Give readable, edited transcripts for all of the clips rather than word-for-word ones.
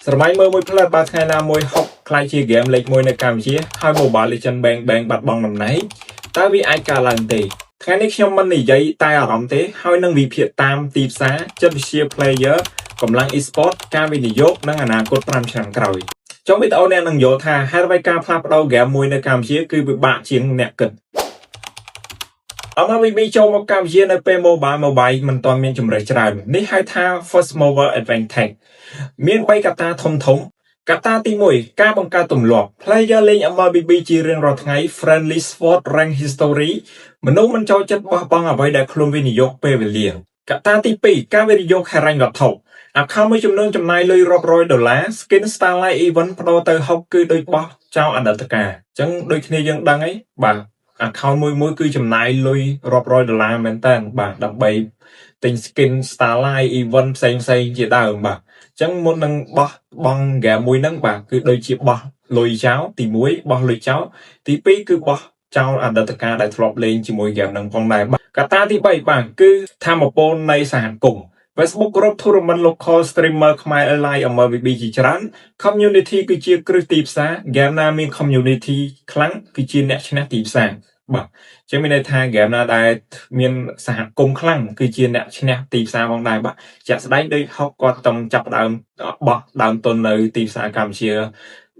ស្រមៃមើលមួយភ្លែតបើថ្ងៃណាមួយ HOK ក្លាយជាហ្គេមលេខ1នៅកម្ពុជាហើយ Mobile Legends Bang Bang បាត់បង់តំណែងតើវាអាចកើតឡើងទេថ្ងៃនេះខ្ញុំមិននិយាយតែអារម្មណ៍ទេហើយនឹងវិភាគតាមទីផ្សារចិត្តវិទ្យា player កម្លាំង e-sport ការវិនិយោគនិងអនាគត5ឆ្នាំក្រោយចុងវីដេអូអ្នកនឹងយល់ថាហេតុអ្វីការផ្លាស់ប្ដូរហ្គេមមួយនៅកម្ពុជាគឺពិបាកជាងអ្នកគិត MLBB ចូលមកកម្ពុជានៅពេល Mobile មិនទាន់មានជម្រើសច្រើននេះហៅថា First Mover Advantage មាន3កត្តាធំធំកត្តាទី1ការបង្កើតទម្លាប់ Player លេង MLBB ជារៀងរាល់ថ្ងៃ Friendly Squad Rank History មនុស្សមិនចូលចិត្តបោះបង់អ្វីដែលខ្លួនវិនិយោគពេលវេលាកត្តាទី2ការវិនិយោគហិរញ្ញវត្ថុ account មួយចំនួនចំណាយលុយរាប់រយដុល្លារ Skin Starlight Event ប្ដូរទៅ HOK គឺដូចបោះចោលអតីតកាលអញ្ចឹងដូចគ្នាយើងដឹងអីបាទ account មួយមួយគឺចំណាយលុយរាប់រយដុល្លារមែនតើបាទដើម្បីទិញ skin Starlight Event ផ្សេងផ្សេងជាដើមបាទអញ្ចឹងមុននឹងបោះបង់ហ្គេមមួយហ្នឹងបាទគឺដូចជាបោះលុយចោលទី1បោះលុយចោលទី2គឺបោះចោលអតីតកាលដែលធ្លាប់លេងជាមួយហ្គេមហ្នឹងផងដែរបាទកត្តាទី3បាទគឺធម៌ពលនៃសហគមន៍ Facebook គ្រប់ tournament local streamer ខ្មែរ live MLBB ជាច្រើន community គឺជាគ្រឹះទីផ្សារ game ណាមាន community ខ្លាំងគឺជាអ្នកឈ្នះទីផ្សារបាទចឹងមានន័យថា game ណាដែលមានសហគមន៍ខ្លាំងគឺជាអ្នកឈ្នះទីផ្សារផងដែរបាទជាក់ស្ដែងដូច HOK គាត់តំចាប់ដើមបោះដើមទុននៅទីផ្សារកម្ពុជា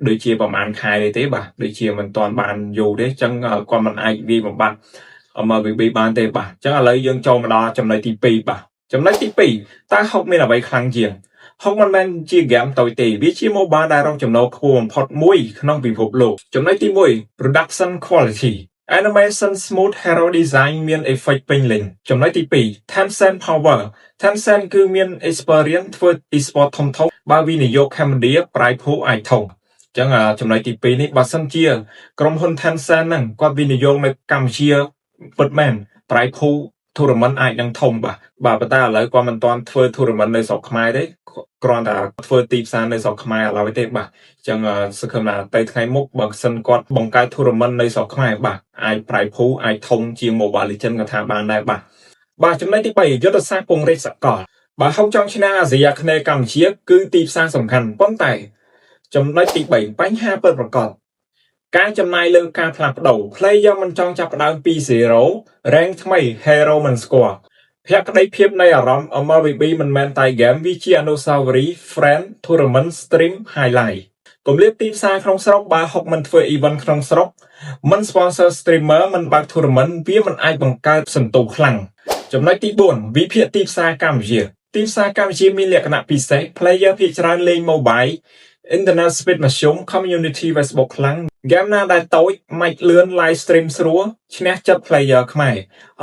ដូចជាប្រហែលខែទេបាទដូចជាមិនទាន់បានយូរទេចឹងគាត់មិនអាចវាយបំបត្តិ MLBB បានទេបាទចឹងឥឡូវយើងចូលមកដល់ចំណុចទី2បាទចំណុចទី2តើ HOK មានអ្វីខ្លាំងជាង HOK មិនមែនជាហ្គេមតូចទេវាជា mobile ដែលរកចំណូលខ្ពស់បំផុតមួយក្នុងពិភពលោកចំណុចទី1 production quality Animation smooth hero design មាន effect ពេញលេញចំណុចទី2 Tencent Power Tencent គឺមាន experience ធ្វើ e-sport ធំៗបើវិនិយោគ Cambodia prize pool អាចធំចឹងចំណុចទី2នេះបើសិនជាក្រុមហ៊ុន Tencent ហ្នឹងគាត់វិនិយោគនៅកម្ពុជាពិតមែន prize pool tournament អាចនឹងធំបាទបាទប៉ុន្តែឥឡូវគាត់មិនទាន់ធ្វើ tournament នៅស្រុកខ្មែរទេគ្រាន់តែធ្វើទីផ្សារនៅស្រុកខ្មែរឥឡូវទេបាទអញ្ចឹងសង្ឃឹមថាទៅថ្ងៃមុខបើសិនគាត់បង្កើត tournament នៅស្រុកខ្មែរបាទអាច prize pool អាចធំជាង Mobile Legends ក៏ថាបានដែរបាទបាទចំណុចទី3យុទ្ធសាស្ត្រពង្រីកសកលបើ HOK ចង់ឈ្នះអាស៊ីអាគ្នេយ៍កម្ពុជាគឺទីផ្សារសំខាន់ប៉ុន្តែចំណុចទី3បញ្ហាពិតប្រាកដការចំណាយលើការផ្លាស់ប្ដូរ player មិនចង់ចាប់ផ្ដើមពី0 rank ថ្មី hero មិនស្គាល់ភក្តីភាពនៃអារម្មណ៍ MLBB មិនមែនតែ game វាជាអនុស្សាវរីយ៍ friend tournament stream highlight គម្លាតទីផ្សារក្នុងស្រុកបើ HOK មិនធ្វើ event ក្នុងស្រុកមិន sponsor streamer មិនបើក tournament វាមិនអាចបង្កើតសន្ទុះខ្លាំងចំណុចទី4វិភាគទីផ្សារកម្ពុជាទីផ្សារកម្ពុជាមានលក្ខណៈពិសេស player ភាគច្រើនលេង mobile internet speed មធ្យម community Facebook ខ្លាំងហ្គេមណាដែលតូចម៉ាច់លឿន live stream ស្រួលឈ្នះចិត្ត player ខ្មែរ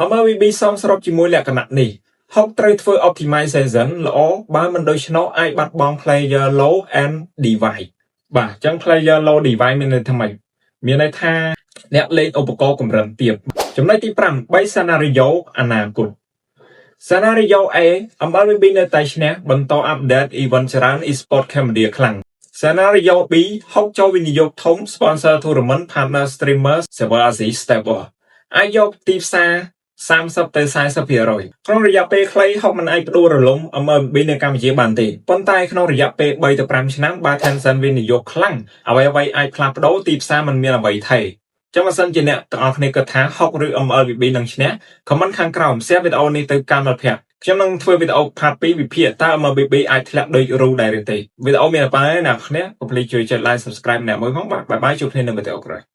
MLBB សមស្របជាមួយលក្ខណៈនេះ HOK ត្រូវធ្វើ optimization ល្អបើមិនដូច្នោះអាចបាត់បង់ player low end device បាទអញ្ចឹង player low device មានន័យថាម៉េចមានន័យថាអ្នកលេងឧបករណ៍កម្រិតទាបចំណុចទី5 3 scenario អនាគត Scenario A MLBB នៅតែឈ្នះបន្ត update event ច្រើន e-sport Cambodia ខ្លាំង Scenario B HOK ចូលវិនិយោគធំ sponsor tournament partner streamer server Asia stable អាចយកទីផ្សារ30ទៅ40%ក្នុងរយៈពេលខ្លី HOK មិនអាចផ្ដួលរលំ MLBB នៅកម្ពុជាបានទេប៉ុន្តែក្នុងរយៈពេល3ទៅ5ឆ្នាំបើ Tencent វិនិយោគខ្លាំងអ្វីៗអាចផ្លាស់ប្ដូរទីផ្សារមិនមានអ្វីថេរ ចឹងបើសិនជាអ្នកទាំងអស់គ្នាគិតថា HOK ឬ MLBB នឹងឈ្នះ comment ខាងក្រោម share វីដេអូនេះទៅកាន់មិត្តភ័ក្តិខ្ញុំនឹងធ្វើវីដេអូ part 2វិភាគតើ MLBB អាចធ្លាក់ដូចរូដែរឬទេវីដេអូមានតែប៉ុណ្ណេះអ្នកគ្នាកុំភ្លេចជួយចុច like subscribe ម្នាក់មួយផងបាទ bye bye ជួបគ្នានៅវីដេអូក្រោយ។